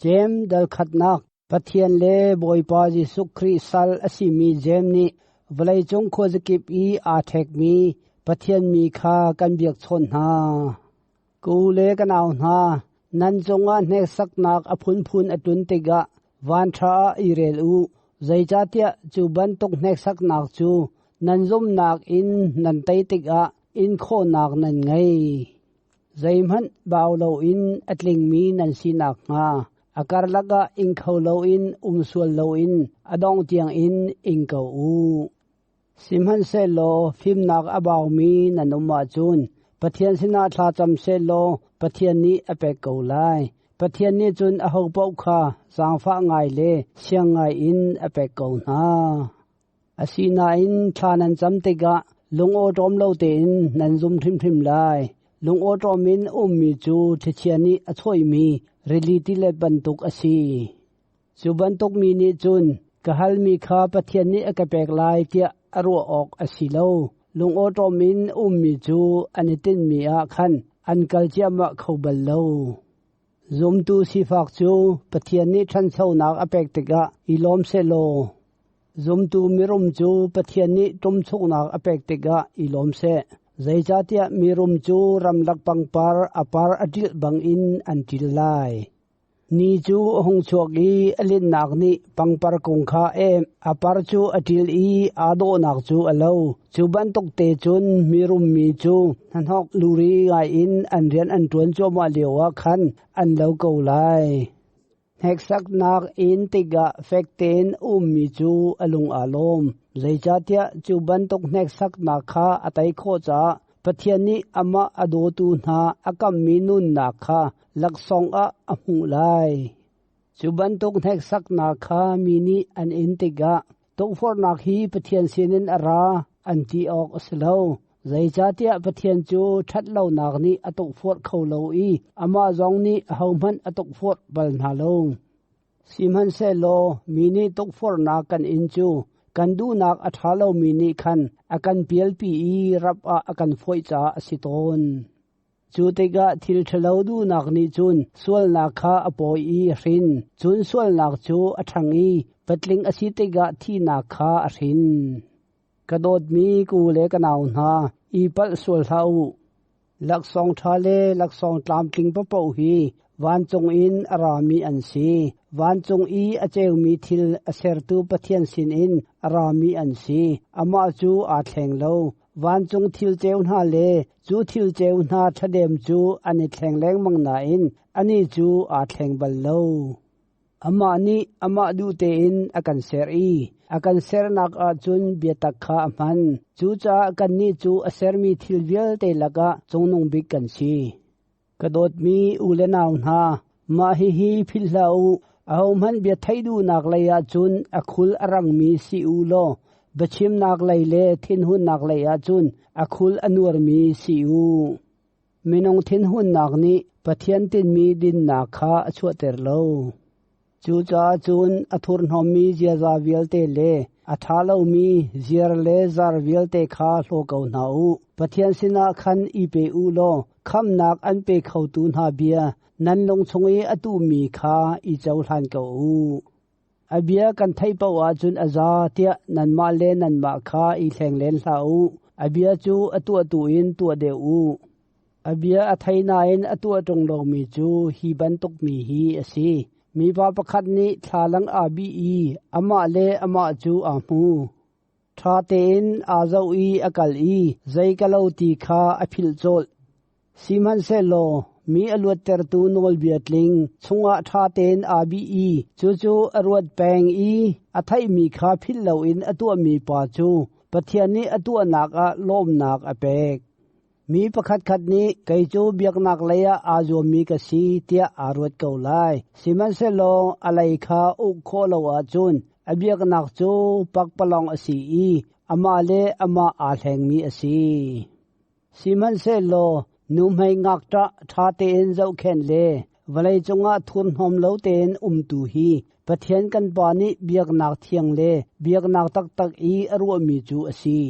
Jeim dal khatnak Pathian le Bawipa Jesuh Khrih sal a simi Jeim nih vawleicung khuazakip i aa ṭhekmi Pathian mi kha kan biakchawnh hna. Ka u le ka nau hna, nan cungah hneksaknak a phunphun a tlun tikah vanṭha ah i rel u, zeicahtiah cu bantuk hneksaknak cu nan zumhnak in nan tei tikah in khawhnak nan ngei. Zeihmanh bau loin a tlingmi nan si nakhnga a karlak ah ing kho loin um sual loin a dongh tiangin ing ko u. Sihmanhsehlaw fimnak a baumi nan um ahcun Pathian sinah thlacam sehlaw Pathian nih a pek ko lai. Pathian nih cun ahopaoh kha zaangfah ngai le siang ngai in a pek ko hna. Asinain thla nan cam tikah lungawṭawm lo tein nan zum hrimhrim lai. Lungawṭawm in ummi cu thlichia nih a chawihmi rili tilet bantuk a si. Cu bantuk mi nih cun ka halmi kha Pathian nih a ka pek lai tiah a ruah awk a si lo. Lungawṭawm in ummi cu an i tinhmi ah khan an kal ciahmah kho bal lo. Zumtu sifak cu Pathian nih ṭhanchonak a pek tikah i lawm sehlaw, zumtu mirum cu Pathian nih ṭumchuknak a pek tikah i lawm seh. Zeicahtiah mirum cu ramlak pangpar a par a ṭilh bangin an ṭil lai. Ni cu a hung chuak i a linhnak nih pangpar kung kha a emh. A par cu a ṭil i aa dawhnak cu a lo. Cu bantuk te cun mirum mi cu hnahnawk luri ngaiin an rian an ṭuan cuahmah lioah khan an lo ko lai. Hneksaknak in tikah fek tein ummi cu a lung aa lawm. Zeicahtiah cu bantuk hneksaknak kha a tei khawh caah Pathian nih amah a dawtu hna a kammi nunnak kha laksawng ah a hmuh lai. Cu bantuk hneksaknak kha mi nih an in tikah tukforhnak hi Pathian sinin a ra an ti awk a si lo. Zeicahtiah Pathian cu ṭhatlonak nih a tukforh kho lo i amah zong nih ahohmanh a tukforh bal hna lo. Sihmanhsehlaw mi nih tukforhnak kan in cu kan duhnak a ṭha lomi nih khan a kan pialpi i rap ah a kan fawih caah a si tawn. Cu tikah thil ṭhalo duhnak nih cun sualnak kha a pawi i a hrin, cun sualnak cu a ṭhang i patling a si tikah thihnak kha a hrin. Ka dawtmi ku le ka nau hna, i palh sual hlah u. Laksawng ṭha le laksawng tlamtling paohpaoh hi vancung in a rami an si. Vancung i a ceumi thil a sertu Pathian sinin a rami an si. Amah cu aa thleng lo. Vancung thil ceu hna le cu thil ceu hna thladem cu an i thleng lengmang nain anih cu aa thleng bal lo. Amah nih amah duh tein a kan ser i a kan sernak ahcun biatak kha a hman. Cucaah kannih cu a sermi thil vialte lakah cungnung bik kan si. Ka dawtmi u le nau hna, mah hihi philh hlah u. Ahohmanh bia theih duhnak lei ah cun a khul a rangmi si u law biachimnak lei le thinhunnak lei ah cun a khul a nuarmi si u. Minung thinhunnak nih Pathian tinhmi dinnak kha a chuahter lo. Cucaah cun a thurhnawmmi ziaza vialte le a ṭha lomi ziar le zar vialte kha hlaw ko hna u. Pathian sinah khan i pe u law khamhnak an pe khotu hna bia nan lung chung i a tuhmi kha i cohlan ko u. A bia kan theih paoh ahcun a za tiah nanmah le nanmah kha i hleng len hlah u. A bia cu a tuahtu in tuah deuh u. A bia a thei nain a tuah ṭung lomi cu hi bantuk mi hi a si. Mipa pakhat nih thlalang aa bih i amah le amah cu aa hmu. Ṭha tein aa zoh i a kal i zei ka lo ti kha a philh colh. Sihmanhsehlaw mi a luattertu nawlbia tling chungah ṭha tein aa bih i cucu a ruat peng i a theihmi kha philh loin a tuahmi pa cu Pathian nih a tuahnak ah lawmnak a pek. Mi pakhatkhat nih kei cu biaknak lei ah aa zuammi ka si tiah aa ruat ko lai. Sihmanhsehlaw a lei kha uk khawh lo ahcun a biaknak cu pakpalawng a si i amah le amah aa hlengmi a si. Sihmanhsehlaw nuhmei ngakṭah ṭha tein zohkhenh le vawlei cungah thurhnawm lo tein umtu hi Pathian kan Pa nih biaknak thiang le biaknak taktak i a ruahmi cu a si.